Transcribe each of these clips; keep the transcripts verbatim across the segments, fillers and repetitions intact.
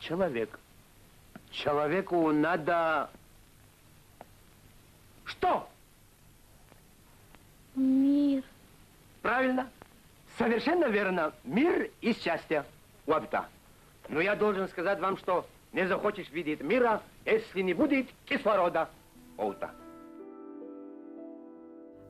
человек. Человеку надо что? Мир. Правильно. Совершенно верно. Мир и счастье. Уабта. Но я должен сказать вам, что не захочешь видеть мира, если не будет кислорода. Оута.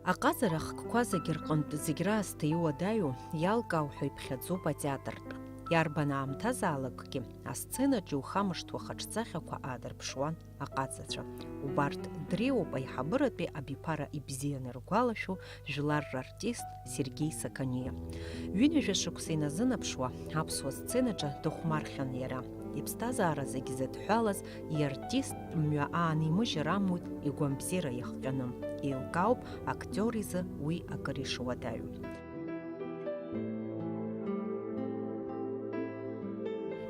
Аҟазара ахкқәа зегьы рҟынтә зегь раасҭа иуадаҩу, иалкаау ҳәа иԥхьаӡоуп атеатртә. Иарбан аамҭазаалакгьы асценаҿ иухамышҭуа хаҿсахьақәа аадырԥшуан аҟазацәа. Убарҭ дреиуоуп аиҳабыратәи абиԥара ибзианы ргәалашәо жәлар рартист Сергеи Сақаниа. Ҩынҩажәа шықәса иназынаԥшуа, аԥсуа сценаҿы дыхәмархьан иара. Иԥсҭазаара зегь зыдҳәалаз, иартисттә мҩа аанимыжьыр амуит игәамбзиара иахҟьаны. Еилкаауп актиор изы уи акыр ишуадаҩу.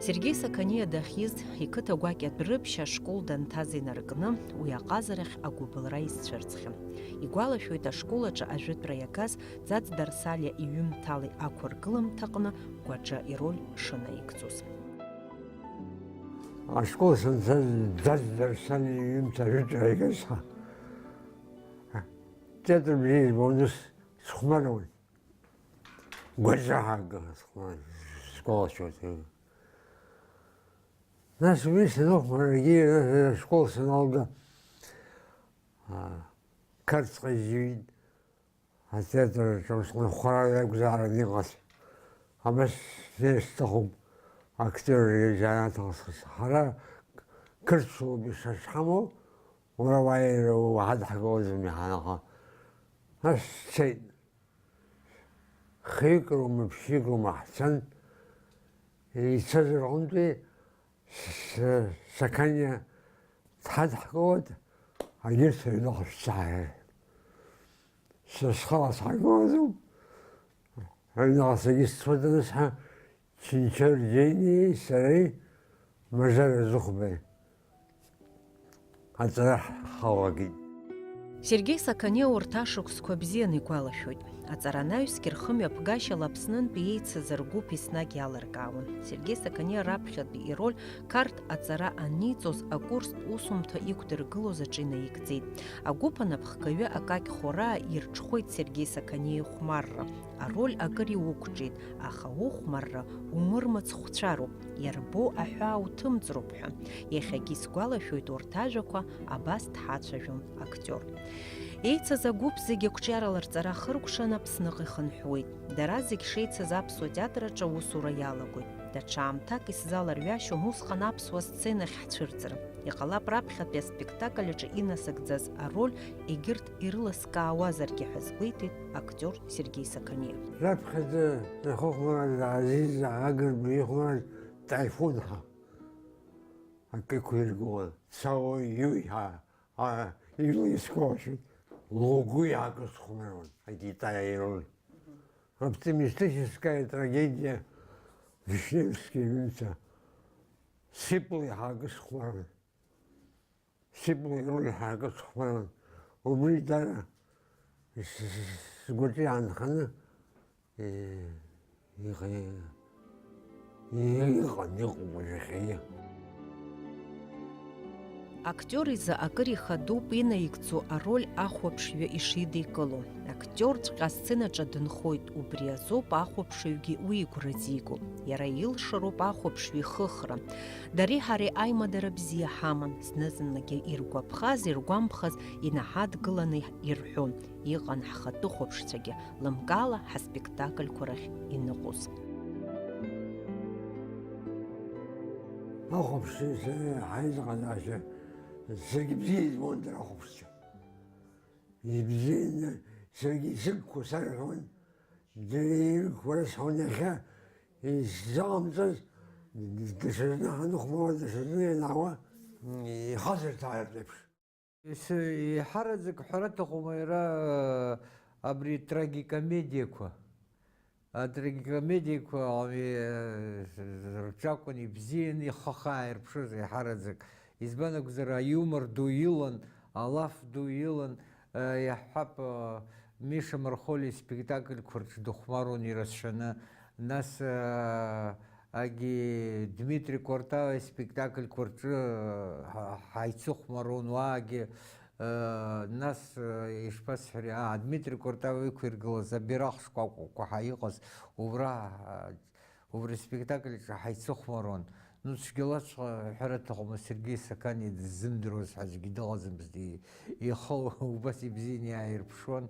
Сергеи Сақаниа дахьиз, иқыҭа гәакьа Дәрыԥшь ашкол данҭаз инаркны, уи аҟазарахь агәыбылра изцәырҵхьан. Игәалашәоит ашкол аҿы ажәытәра иагаз Ӡаӡ Дарсалиа иҩымҭалеи ақәыргыламҭаҟны Гәаџьа ироль шынаигӡоз. Ашкол санцаз Ӡаӡ Дарсалиа иҩымҭа ажәытәра иагаз ҳа театр бзиа избон, ус схәмаруан. Гәаџьа ҳәа акы схәмаруан, сгәалашәоит. Нас уи саныхәмаррагьы, нас ашкол саналга, а, Қарҭҟа изҩит, атеатр аҿы ус хәарак иакәзаарын иҟаз. Абас сзеир сҭахуп актиор изанааҭ алсхыз. Ҳара қырҭцәоуп ишҳамоу, уара уааир уаҳа дҳагауаӡам иаҳа, аха нас сцеит. Хҩык роума, ԥшьҩык роума ҳцан, ицаз рҟынтәи С-, Сақаниа дҳадҳкылоит, егьырҭ аҩныҟа шәцааит. Са схала сҳагылаӡом, аҩныҟа сагьы сцоит анысҳәа, Чинчор Џьениеи сареи Мажара Зыхәбеи аҵара ҳалагеит. Сергеи Сақаниа урҭ ашықәсқәа бзианы игәалашәоит. Аҵаранаҩсгьы рхымҩаԥгашьала Аԥснынтәи еицыз ргәыԥ еснагь иалыркаауан. Сергеи Сақаниа раԥхьатәи ироль Қарҭ аҵара аниҵоз акурстә усумҭа иқәдыргылоз аҿы инаигӡеит. Агәыԥ анапхгаҩы Акакь Хәараа ирҽхәеит Сергеи Сақаниа ихәмарра. Ароль акыр иуқәҿиеит, аха ухәмарра умырмыц хәцәароуп, иарбоу аҳәаа уҭымҵроуп ҳәа. Иахьагьы исгәалашәоит урҭ ажәақәа, абас дҳацәажәон актиор. Еицыз агәыԥ зегьы ақәҿиарала рҵара ахыркәшаны Аԥсныҟа ихынҳәуеит. Дара зегь шеицыз аԥсуа театр аҿы аусура иалагоит. Даҽа аамҭак исзаларҩашьом усҟан аԥсуа сценахь ҳцәырҵыр. Иҟалап раԥхьатәи аспектакль аҿы инасыгӡаз ароль егьырҭ ирыласкаауазаргьы ҳәа азгәеиҭеит актиор Сергеи Сақаниа. Раԥхьаӡа сахьыхәмарыз Азиз Агрба ихәмарыз Таифун ҳәа акы иқәиргылон, Цао Иуи ҳәа, а, ижәла исгәалашәоит, Лугуи акы схәмаруан, акитаиа ироль. Оптимистическая трагедия Вишневский иҩымҭа, Сипли ҳәа акы схәмаруан. Сибла ироль ҳәа акы сыхәмаруан. Убри дара с-, с-, сгәаҿы иаанханы, э, иҟ-, и-, иҟан, иҟоуп уажәахьагьы. Актиор изы акыр ихадоуп инаигӡо ароль ахәаԥшҩы ишидикыло. Актиорҵәҟьа асценаҿы дынхоит, убри азоуп ахәаԥшыҩгьы уи игәра зиго. Иара илшароуп ахәаԥшҩы ихыхра. Дареи ҳареи аимадара бзиа ҳаман, зны-зынлагьы иргәаԥхаз, иргәамԥхаз инаҳадгыланы ирҳәон, иҟан ҳхатәы хәаԥшцәагьы, лымкаала ҳаспектакльқәа рахь иныҟәоз. Ахәаԥшцәа ҳаизыҟазаашьа зегьы бзиа избон дара ахәаԥшцәа. Ибзианы саргьы исыгқәо сарҳәон, дара ирықәра сҳәон, иахьа иззаҟамҵаз даҽазны ҳаныхәмаруа, даҽазны ианаауа, ихазырҭаартә еиԥш. Еиҳараӡак ҳәара аҭахума иара абри трагикомедиақәа? Атрагикомедиақәа ами, рҿакәын ибзианы ихахы ааирԥшыз еиҳараӡак. Избан акәзар, аиумор ду илан, алаф ду илан, э, иаҳҳәап, э, Миша Мархолиа испектакльқәа рҿы дыхәмаруан ирацәаны, нас, э, Агьи Дмитри Кортао испектакльқәа рҿы ҳа-, ҳаицыхәмарун уаагьы, э, нас, э, ишԥасҳәари, аа, Дмитри Кортао иқәиргылаз абираҟ шкәакәақәа ҳәа иҟаз, убра, э, убри аспектакль аҿы ҳаицыхәмарун. Ну, цәгьалаҵәҟьа ҳәара аҭахума, Сергеи Сакани дыззымдыруаз ҳәа аӡәгьы дыҟаӡамызт, и-, ихы убас ибзианы иааирԥшуан.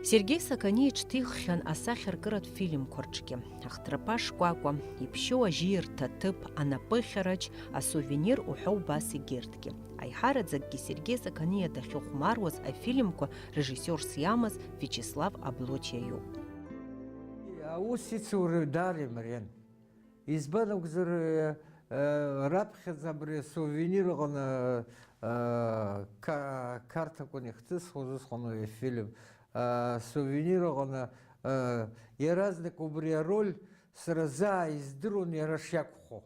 Сергеи Сакани иҽҭиххьан асахьаркыратә фильмқәа рҿгьы. Ахҭраԥа шкәакәа, иԥшьоу ажьиарҭа ҭыԥ, анапыхьарач, асувенир уҳәа убас егьырҭгьы. Аиҳараӡакгьы Сергеи Саканиа дахьыхәмаруаз афильмқәа режиссиорс иамаз Виачеслав Аблотиа иоуп. Аус ицура даара имариан. Избан акәзар, э, э, раԥхьаӡа абри асувенир аҟны, э, ка-, қарҭ акәын ихҭысхуаз, усҟан уи афильм, э, асувенир аҟны, э, иаразнак убри ароль сара заа издыруан иара шиакәхо.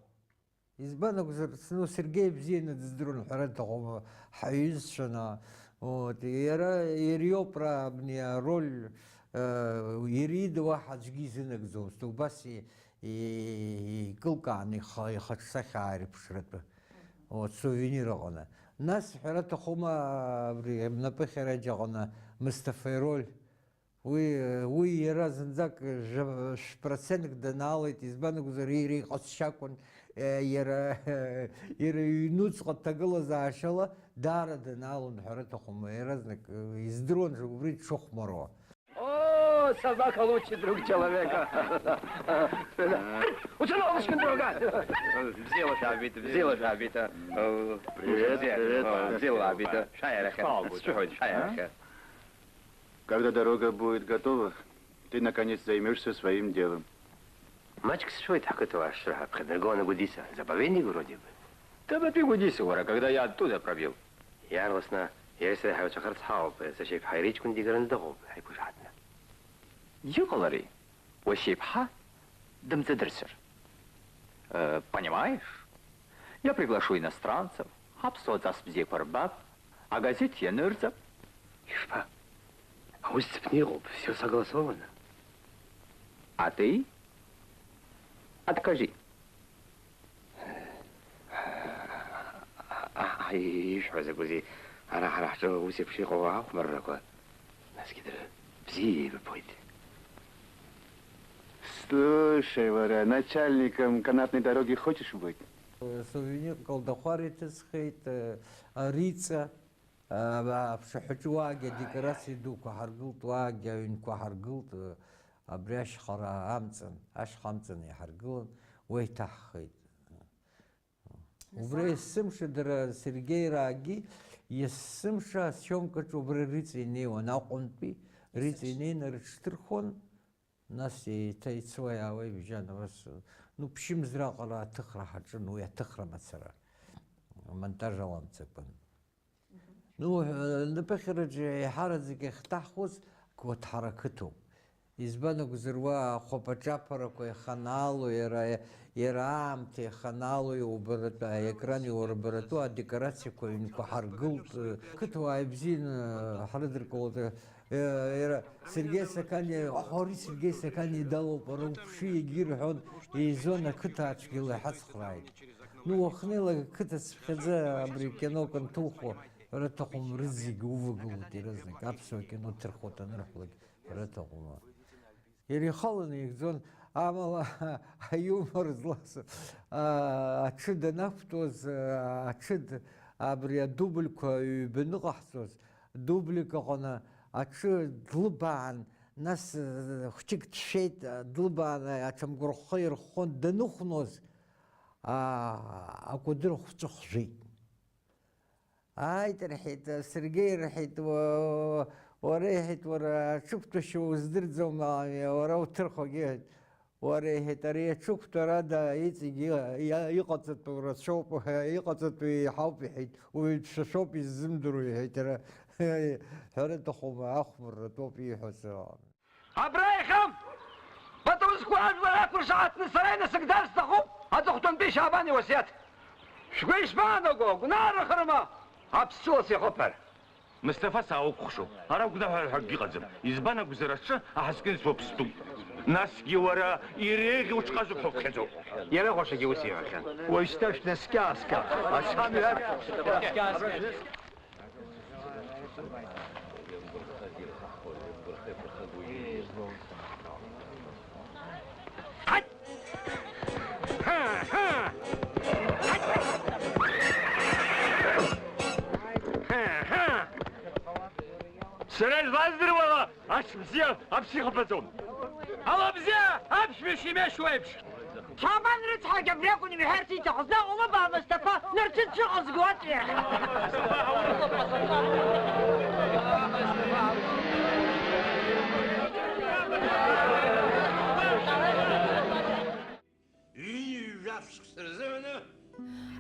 Избан акәзар, ну, Сергеи бзианы дыздыруан, ҳәара аҭахума, ҳаиҩызцәан, вот, иара, иара иоуп, ра-, абни ароль, э, иара ида уаҳа аӡәгьы изынагӡомызт, убас и-, и-, икылкааны ихы-, ихаҿсахьа аарԥшратәы. Вот, сувенир аҟны. Нас, ҳәара аҭахума, абри, напыхьараџь аҟны Мысҭафа ироль. Уи, уи иара зынӡак жәа-, шә-процентк данаалеит, избан акәзар, иара иҟазшьа акәын, э, иара, иара иҩнуҵҟа дҭагылазаашьала даара данаалон, ҳәара аҭахума, иаразнак, э, издыруан убри дшыхәмаруа. О, собака лучший друг человека. Ученого друга. Бзиала шәаабеит, бзиала шәаабеит, а, э, Привет, бзиа-, привет, а, Паша. Бзиала шәаабеит, а. Шәааи арахь, сшәыҳәоит, шәааи арахь. Когда дорога будет готова, ты, наконец, займёшься своим делом. Маҷк сшәоит ҳқыҭауаа шрыҳәа, ԥхьадыргыланы Гәдиса, заповедник вроде бы. Ҭабатәи Гәдиса, уара, когда я оттуда пробил? Иаарласны иареи сареи ҳаицәахарц ҳауп, сашьа иԥҳа иара иҷкәын дигараны дыҟоуп, ҳаиқәышаҳаҭны. Иҟаларыи? Уашьа иԥҳа дымҵадырсыр. Э, понимаешь? Я приглашу иностранцев, ҳаԥсуа ҵас бзиақәа рбап, агазеҭ ианырҵап. Ишԥа? Аус цыԥны иҟоуп, всё согласовано. А ты? Откажи. А, а, ишәҳәо закәызеи? Ара ҳара ҳҿы ус еиԥш иҟоу ахәмаррақәа. Насгьы дара бзиа еибабоит. Слушай, уара, начальником канатной дороги хочешь быть? Сувенирк лдахәар иҭысхит, э, ариҵа, э, аԥшаҳәаҿы уаагьы адекорациа дуқәа ҳаргылт, уаагьы аҩнқәа ҳаргылт, э, абри ашьхара амҵан, ашьха амҵан иҳаргылан, уа иҭаҳхит. Убра есымша дара Сергеи раагьы, есымша асиомкаҿы убра рыҵа инеиуан, Аҟәантәи рыҵа инеины рыҽҭырхон, нас еиҭа ицуа иаауа ибжьан, абас, ну, ԥшьымз раҟара аҭыхра ҳаҿын, уи аҭыхра мацара, амонтаж аламҵакәан. Ну, напыхьараҿы еиҳараӡак иахьҭаҳхуаз Қәаҭҳара ақыҭоуп. Избан акәзар, уа ахәапаҿаԥарақәа иаханаало, иара, иара аамҭа иаханаало иубаратәы, аекран иурбаратәы адекорациақәа ҩнқәа ҳаргылт. Қыҭауаа ибзианы ҳрыдыркылт. Иара Сергеи Сакани, ари Сергеи Сакани далоуп, ара уԥшы, егьирҳәон, еизон, ақыҭа ацәгьала иҳацхрааит. Ну, уахнеилак ақыҭа цыԥхьаӡа абри акино кынҭухуа, ҳәара аҭахым, рызегь увагылоит иаразнак, аԥсуа кино ҭырхуеит анырҳәалак, ҳәара аҭахума. Иара ихала наигӡон, амала аиумор злаз, а, аҽы данақәтәоз, а, аҽы д-, абри адубльқәа ҩба аныҟаҳҵоз, дублик аҟны аҽы длыбаан, нас, э, хәҷык дшәеит, длыбаан, аҽамгәырхха ирххон, даныхәноз, аа, акәадыр хәҵәы хжәеит. Ааит, рҳәеит, Сергеи, рҳәеит, уа-, уара, иҳәеит, уара аҽықәтәашьа уздырӡом, ами, уара уҭырхуагьы, иҳәеит. Уара, иҳәеит, ари аҽықәтәарада иҵегь иа-, иа-, иҟаҵатәу рацәоуп, иҟаҵатәу еиҳауп, иҳәеит, уаҩ дшәашәоуп иззымдыруа, иҳәеит, иара, ҳәара аҭахума, ахәмарратәоуп ииҳәаз. Абра иахьа пату зқәу ажәлар ақәыршаҳаҭны сара инасыгӡар сҭахуп аҵыхәтәантәи Шьаабан иуасиаҭ. Шәгәы ишԥаанаго, гәнаҳарахарыма аԥсцәылас иахыԥар? Мысҭафа, саауқәхшоуп. Ара гәнаҳа ҳәа акгьы ыҟаӡам. Избан акәзар, аҽы аҳаскьын суаԥстәуп. Насгьы уара иреиӷьу ҽҟазуп ҳәа уԥхьаӡоуп. Иара ӷәашагьы ус иҳәахьан. Уажәшьҭа шәнаскьа-ааскьа, ацәамҩа. Сара излаздыруала, ас бзиа аԥсихаԥаҵом. Ала бзиа аԥшәма ишимешьуа еиԥш. Шабан рыцҳагь абри акәын имҳәарц иҭахыз, наҟ улыбаамызт аԥа, нарцәы дшыҟаз гуаҵәиахь. Ҩажәа шықәса рзыҳәаны.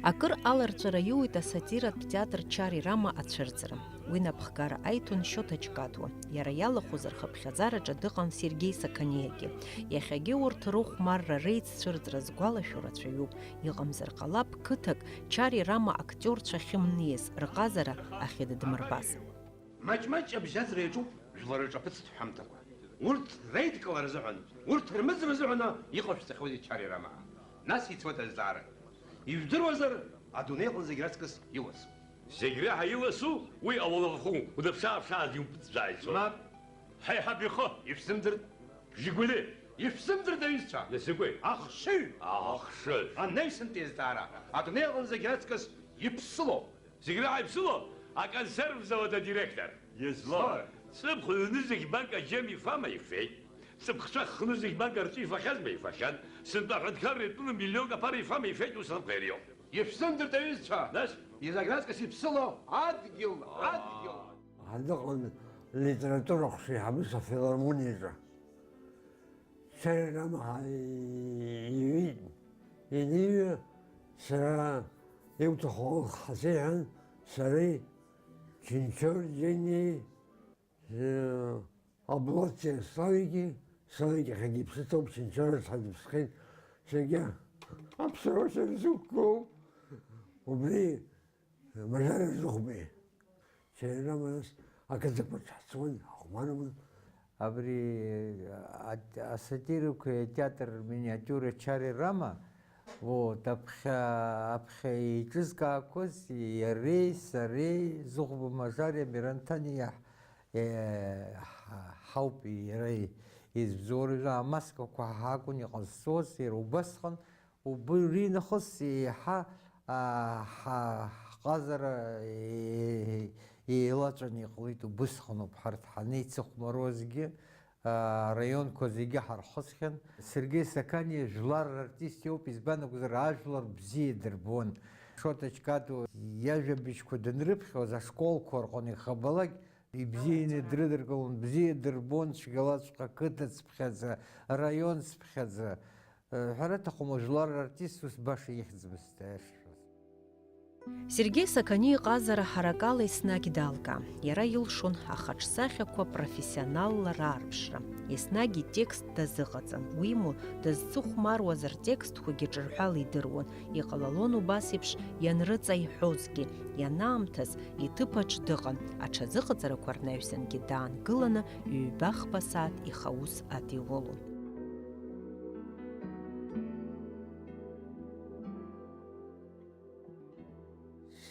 Акыр аларҵәара иуит асатиратә театр Чари Рама ацәырҵра. Уи напхгара аиҭон Шьоҭа Ҷкадуа. Иара иалахәыз рхыԥхьаӡараҿы дыҟан Сергеи Сақаниагьы. Иахьагьы урҭ рыхәмарра реиццәырҵра згәалашәо рацәаҩуп. Иҟамзар ҟалап, қыҭак Чари Рама актиорцәа ахьымниаз, рҟазара ахьыдыдмырбаз. Маҷ-маҷ абжьаӡра иаҿуп жәлар рҿаԥыцтә ҳәамҭақәа. Урҭ реидкылара азыҳәан, урҭ рмыӡра азыҳәан иҟашәҵахьоузеи Чари Рама? Нас ицоит азҵаара. Ижәдыруазар, адунеи аҟны зегь раҵкыс иласу. Зегь реиҳа иласу уи ауалафахәы унаԥшы-ааԥшааӡа иумпыҵӡәӡәаа ицоит. Мап. Ҳаиҳаб ихы. Ишәзымдырт? Жигули. Ишәзымдырт, аҩызцәа? Иазыгәеи? Ахшыҩ. Ахшыҩ. Анаҩсантәи азҵаара. Адунеи аҟны зегь раҵкыс иԥсылоуп. Зегь реиҳа иԥсыло аконсерв завод адиректор. Излои? Ҵыԥх ҩны зегь банк аџьем ифама ифеит. Ҵыԥхцәа хны зегь банк арҵәы ифахьазма ифахьан. Сынтәа аҳәынҭқарра итәны миллионк аԥара ифама ифеит, ус анапҟа ириоуп. Ишәзымдырт, аҩызцәа! Нас? Изегь раҵкыс иԥсыло адгьыл, адгьыл! Ҳаныҟан литература ахәшеиҳабыс афилармониаҿы. Сара рамаҳа иҩит, ианыҩы, сара иуҭаху ҳазеиҳәан, сареи Чынчор Џьениеи, э, Аблоциа Славики, Славик иахьагьы иԥсы ҭоуп, Чынчор рыцҳа дыԥсхеит, саргьы аԥсуа сара сықәгылоуп. Убри Мажара Зыхәбеи, сара рамаз ақыҭақәа ҳцон, ҳахәмаруан. Абри, а, асатирақәеи атеатр миниатиура Чари Рама, вот, аԥхьа, аԥхьа еиҿызкаақәаз иареи, сареи, Зыхәба Мажари, Амиран Ҭаниа, э, ҳа-, ҳауп иара изыбзоуроу, амаскақәа ҳакәын иҟазҵоз, иара убасҟан Убри нахыс еиҳа, аа, ҳа-, ҳҟазара, е-, еилаҵәаны иҟалеит, убысҟаноуп ҳарҭ ҳанеицыхәмаруазгьы, аа, араионқәа зегьы ҳархысхьан. Сергеи Сақаниа жәлар рартист иоуп, избан акәзар, ажәлар бзиа дырбон. Шоҭа Ҷкадуа иажәабжьқәа данрыԥхьоз, ашколқәа рҟны ихабалак, ибзианы дрыдыркылон, бзиа дырбон, цәгьалаҵәҟьа, қыҭацԥхьаӡа, раионцԥхьаӡа. Ҳәара аҭахума, жәлар рартист ус баша ихьӡмызт, аиашаз. Сергеи Сақаниа иҟазара ҳаракала еснагь далкаан. Иара илшон ахаҿсахьақәа профессионалла раарԥшра. Еснагь итекст дазыҟаҵан, уимоу, дызцыхәмаруаз ртекстқәагьы ҿырҳәала идыруан, иҟалалон убас еиԥш ианрыҵаиҳәозгьы, ианаамҭаз иҭыԥаҿ дыҟан, аҽазыҟаҵарақәа рнаҩсангьы даангыланы ҩба-хԥа сааҭ ихаус адиулон.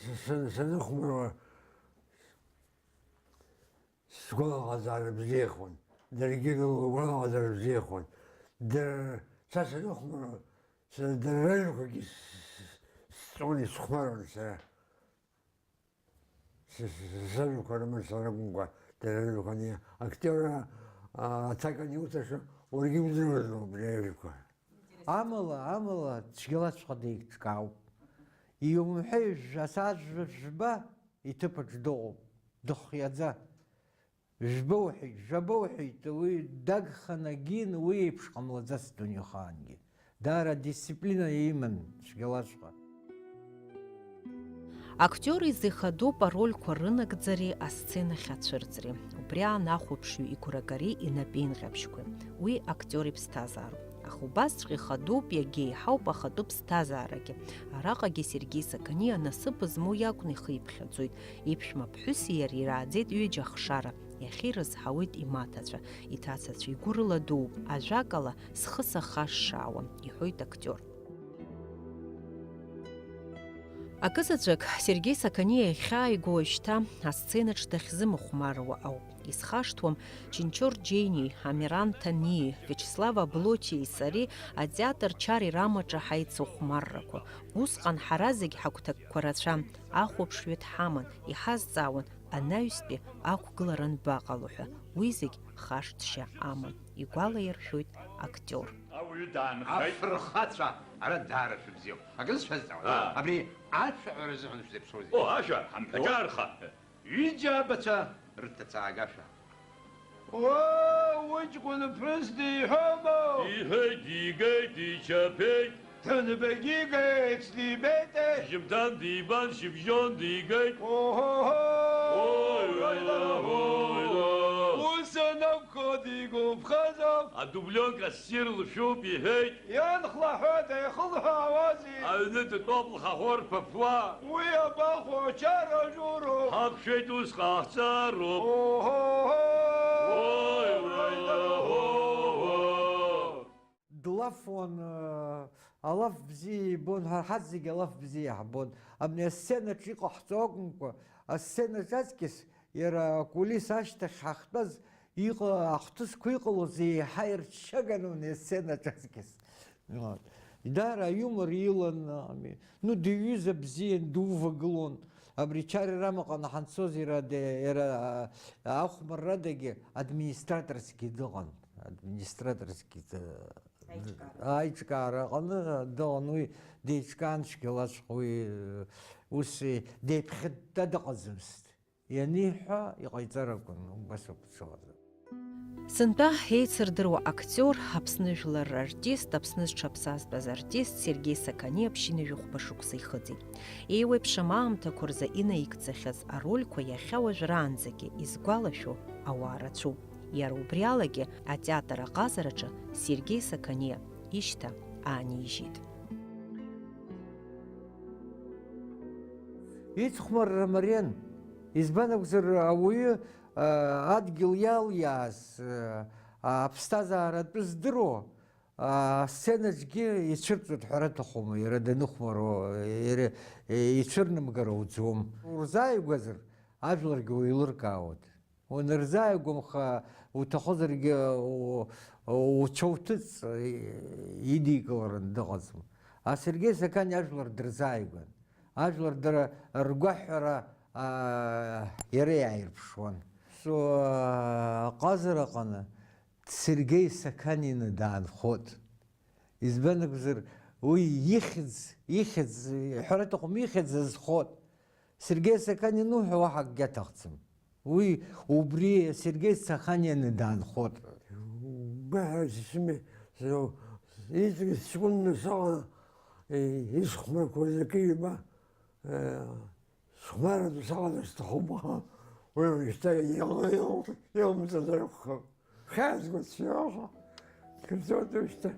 Са-, са-, саныхәмаруа, сгәалаҟазаара бзиахон, даргьы ргәалаҟазаара бзиахон. Дара, са саныхәмаруа, са дара рыжәқәагьы с-, с-, сҵон, исхәмаруан сара. С-, с-, сажәақәа рыман сара акәымкәа, дара рыжәқәа ани актиор, а, аҭак аниуҭаша, уаргьы удыруазароуп убри ажәақәа. Амала, амала, цәгьалаҵәҟьа деиҿкаауп. Иумҳәеи, жәа-, асааҭ жәа-, жәба иҭыԥаҿ дыҟоуп, дыхиаӡа. Жәба уҳәеит, жәаба уҳәеит, уи дагханы агьин, уи еиԥш ҟамлаӡацт дунеихаангьы. Даара адисциплина иман, цәгьалаҵәҟьа. Актиор изы ихадоуп арольқәа рынагӡареи асценахь ацәырҵреи, убри аан ахәаԥшҩы игәрагареи инапеинҟьабжьқәеи. Уи актиор иԥсҭазаароуп. Аха убасҵәҟьа ихадоуп, иагьеиҳауп ахатәы ԥсҭазаарагьы. Араҟагьы Сергеи Сақаниа насыԥ змоу иакәны ихы иԥхьаӡоит. Иԥшәма ԥҳәыси иареи ирааӡеит ҩыџьа ахшара, Иахьа ирызҳауеит имаҭацәа, иҭацацәа игәы рыладууп, ажәакала, схы сахашшаауам, иҳәоит актиор. Акызаҵәык Сергеи Сақаниа иахьааиго уажәшьҭа асценаҿ дахьзымыхәмаруа ауп. Исхашҭуам Чынчор Џьениеи, Амиран Ҭаниеи, Виачеслав Аблотиеи сареи атеатр Чари Рамаҿы ҳаицыхәмаррақәа. Усҟан ҳара зегь ҳагәҭакқәа рацәан, ахәаԥшҩы дҳаман, иҳазҵаауан анаҩстәи ақәгылара анбаҟало ҳәа. Уи зегь хашҭшьа аман, игәалаиршәоит актиор. Ауаҩы даанхеит. Афырхацәа, ара даара шәыбзиоуп. Акы сҳәазҵаауан. Аа. Абри ашәаҳәара азыҳәан шәзеиԥшроузеи? О, ашәа, ҳамҳәаҿа арха. Ҩыџьа абацәа рҭацаагашәа. Оо, уҷкәын ԥҳәыс диҳәома? Диҳәеит, дигеит, дичаԥеит. Ҭынбагьы игеит, дибеит. Шьыжьымҭан дибан, шьыбжьон дигеит. Оҳоҳо! Ой, ой, ой, ой, ой. Ус анакәха, дигәаԥхазаап. Адублионка ссир лшәуп, иҳәеит. Ианхлаҳәа деихылҳәаауазеи? Аҩны дтәоуп лхахәы рԥыԥуа. Уи абахәо, ачара журоуп. Ҳақәшәеит, ус ҟаҳҵароуп. Оҳоҳо! Ой, ой, ой, ой, ой. Длафуан, э, алаф бзиа ибон, ҳа, ҳарҭ зегьы алаф бзиа иаҳбон. Абни асценаҿ иҟаҳҵо акәымкәа, асценаҿ аҵкьыс иара акулис ашьҭахь ҳахьтәаз иҟа-, ахҭысқәа иҟалоз еиҳа ирччаган асценаҿ аҵкьыс. Вот. Даара аиумор илан, ами, ну, диҩыза бзиан, дувагылон. Абри Чари Рамаҟа ҳанцоз иара де-, иара, а, ахәмаррадагьы администраторсгьы дыҟан. Администраторсгьы д-, Аиҿкаара. Аиҿкаара аҟны дыҟан, уи деиҿкаан цәгьалаҵәҟьа, уи, ус деиԥхьытта дыҟаӡамызт. Ианиҳәа, иҟаиҵар акәын, убас ауп дшыҟаз. Сынтәа еицырдыруа актиор, Аԥсны жәлар рартист, Аԥсны зҽаԥсазтәыз артист Сергеи Сақаниа ԥшьынҩажәи хәба шықәса ихыҵит. Еиуеиԥшым аамҭақәа рзы инаигӡахьаз арольқәа иахьа уажәраанӡагьы изгәалашәо ауаа рацәоуп. Иара убри алагьы атеатр аҟазараҿы Сергеи Сақаниа ишьҭа аанижьит. Ицхәмарра мариан, избан акәзар, ауаҩы, а, адгьыл иалиааз, а, аԥсҭазаара атәы здыруа, а, асценаҿгьы ицәырҵуеит ҳәара аҭахума, иара даныхәмаруа, иара, е, ицәырнамгар ауӡом. Урзааигәазар, ажәларгьы уеилыркаауеит. Унарзааигәамха, уҭахозаргьы, у-, уцәа уҭыҵ, и-, идикыларан дыҟаӡам. А Сергеи Сақаниа ажәлар дырзааигәан. Ажәлар дара ргәаҳәара, аа, иара иааирԥшуан. Су-, аа, ҟазара аҟны Сергеи Сақаниа даанхоит. Избан акәзар, уи ихьӡ, ихьӡ, иҳәара аҭахым, ихьӡ азхоит. Сергеи Сақаниа уҳәа уаҳа акгьы аҭахӡам. Уи убри Сергеи Сақаниа даанхоит. Гәаҳәара сымеи, сара иҵегь сгәы нсаҟан, исхәмарқәоз акы иба, э, схәмаратәы саҟан сҭахуп, аха уи уажәшьҭа иҟ-, иҟ-, иҟамҵазар акәхап. Хьаазгоит сҩаҟа, кырҵуеит уажәшьҭа.